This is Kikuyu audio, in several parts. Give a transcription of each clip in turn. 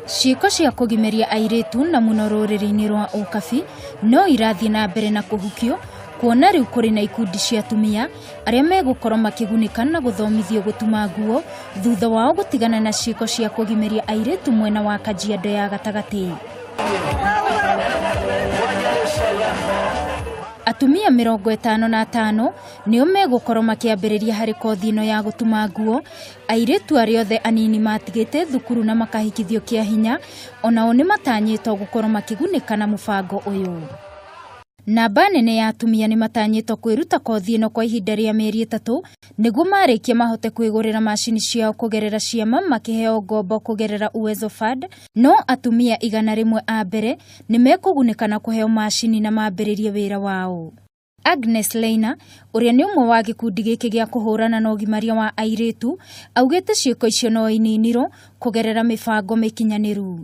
Ciĩko cia kũgimaria airĩtu na mũno rũrĩrĩ-inĩ rwa Ũkabi no irathiĩ na mbere na kũhukio, kuona rĩu kũrĩ na ikundi cia atumia arĩa megũkorwo makĩgunĩka na gũthomithio gũtuma nguo thutha wao gũtigana na ciĩko cia kũgimaria airĩtu mwena wa Kajiado ya gatagatĩ. Atumia 55 nĩo megũkorwo makĩambĩrĩria harĩ kothi ĩno ya gũtuma nguo. Airĩtu arĩa othe anini matigĩte thukuru na makahikithio kĩa hinya onao nĩ matanyĩtwo gũkorwo makĩgunĩka na mũbango ũyũ. Namba nene ya atumia nĩ matanyĩtwo kwĩruta kothi ĩno kwa ihinda rĩa mĩeri 3 nĩguo marĩkia mahote kwĩgũrĩra macini ciao kũgerera ciama makĩheo ngombo kũgerera Uwezo Fund. No atumia 100 a mbere nĩ mekũgunĩka na kũheo macini na mambĩrĩrie wĩra wao. Agnes Leina, ũrĩa nĩ ũmwe wa gĩkundi gĩkĩ gĩa kũhũrana na ũgimaria wa airĩtu, augĩte ciĩko icio no ininirwo kũgerera mĩbango mĩkinyanĩru.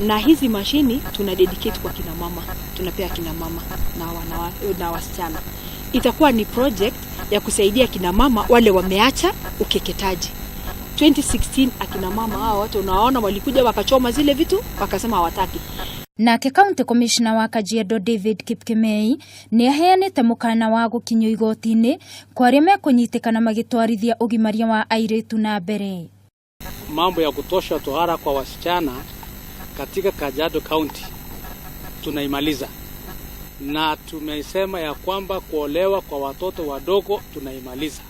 Na hizi mashini tuna dedicate kwa kina mama, tunapea kina mama na na wasichana. Itakuwa ni project ya kusaidia kina mama wale wameacha ukeketaji. 2016 akina mama hao watu unaona walikuja wakachoma zile vitu, wakasema hawataki. Nake County Commissioner wa Kajiado David Kipkemei nĩ aheanĩte mũkana wa gũkinyio igoti-inĩ kwa arĩa mekũnyitĩkana magĩtwarithia ũgimaria wa airĩtu na mbere. Mambo ya kutosha tohara kwa wasichana katika Kajiado County tunaimaliza, na tumesema ya kwamba kuolewa kwa watoto wadogo tunaimaliza,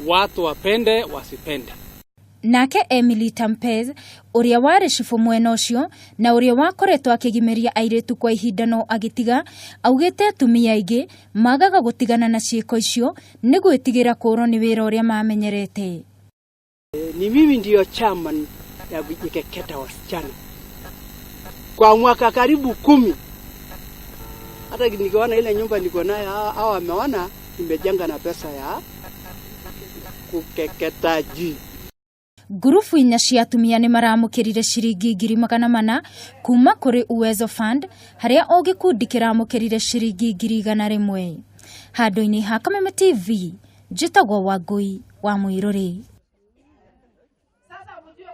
watu wapende wasipende. Nake Emily Tampez, ũrĩa warĩ cibũ mwena ũcio na ũrĩa wakoretwo akĩgimaria airĩtu kwa ihinda no agĩtiga, augĩte atumia aingĩ magaga gũtigana na ciĩko icio nĩ gwĩtigĩra kũũrwo nĩ wĩra ũrĩa mamenyerete. Ni mimi ndiyo chairman ya kukeketa wasichana kwa mwaka karibu 10. Hata nikiona ile nyumba niko nayo, hao wameona nimejenga na pesa ya kukeketaji. Ngurubu inya cia atumia nĩ maramũkĩrire ciringi 400,000 kuma kũrĩ Uwezo Fund, harĩa o gĩkundi kĩramũkĩrire ciringi 100,000. Handũ-inĩ ha Kameme TV, njĩtagwo Wangũi wa Mwĩrũrĩ.